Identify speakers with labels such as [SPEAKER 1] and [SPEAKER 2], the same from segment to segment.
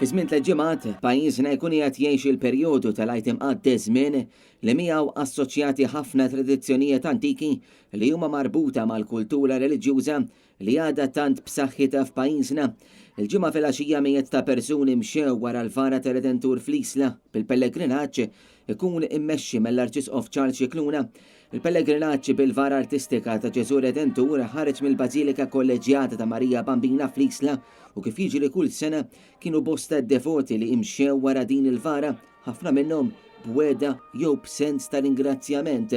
[SPEAKER 1] Fi żmien tliet ġimgħat, pajjiżna jkun qiegħed jgħix il-perjodu tal-Għid Imqaddes żmien li miegħu assoċjati ħafna tradizzjonijiet antiki li huma marbuta mal-kultura reliġjuża li għadha tant b'saħħitha f'pajjiżna. Il-Ġimgħa filgħaxija mijiet ta' persuni mxew wara l-vara tar-Redentur fl-Isla bil-pellegrinaġġ ikun immexxi mill-Arċisqof Charles Scicluna. Il-pellegrinaġġ bil-vara artistika ta' Ġesù Redentur ħareġ mill-Bażilika Kolleġġjata ta' Marija Bambina fl-Isla u kif jiġri kull sena kienu bosta d-devoti li imxew wara din il-vara, ħafna minnhom b'wegħda jew b'sens ta' ringrazzjament.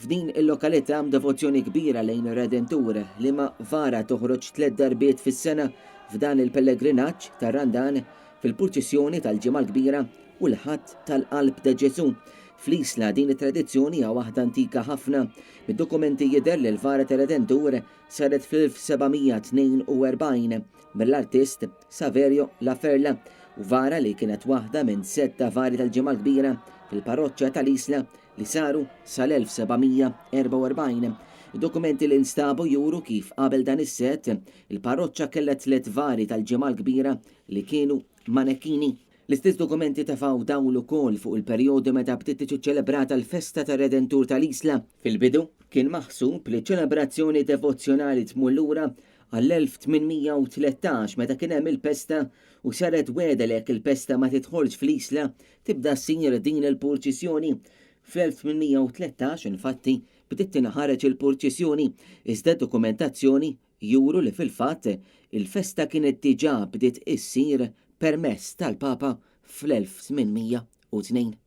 [SPEAKER 1] F'din il-lokalità hemm devozzjoni kbira lejn ir-Redentur, liema vara toħroġ tlett darbiet fis-sena f'dan il-pellegrinaġġ tar-Randan, fil-purċissjoni tal-Ġimgħa l-Kbira u l-Ħadd tal-Qalb ta' Ġesù. Fl-Isla din it-tradizzjoni hija waħda antika ħafna. Mid-dokumenti jidher li l-vara tar-Redentur saret fl-1742 mill-artist Saverio La Ferla u vara li kienet waħda minn sett ta' vari tal-Ġimgħa l-Kbira fil-parroċċa tal-Isla li saru sal-1744. Id-dokumenti li nstabu juru kif qabel dan is-sett, il-parroċċa kellha tlett vari tal-Ġimgħa l-Kbira li kienu manekkini. L-istess dokumenti tefgħu dawl ukoll fuq il-perjodu meta bdiet tiġi ċċelebrata l-festa tar-Redentur tal-Isla. Fil-bidu, kien maħsub li ċ-ċelebrazzjoni devozzjonali tmur lura għall-1813 meta kien hemm il-pesta u saret wegħda li jekk il-pesta ma tidħolx fl-Isla tibda ssir din il-purċissjoni. Fl-1813, infatti, bdiet tinħareġ il-purċissjoni, iżda d-dokumentazzjoni juru li fil-fatt il-festa kienet diġà bdiet issir permess tal-Papa fl-1802.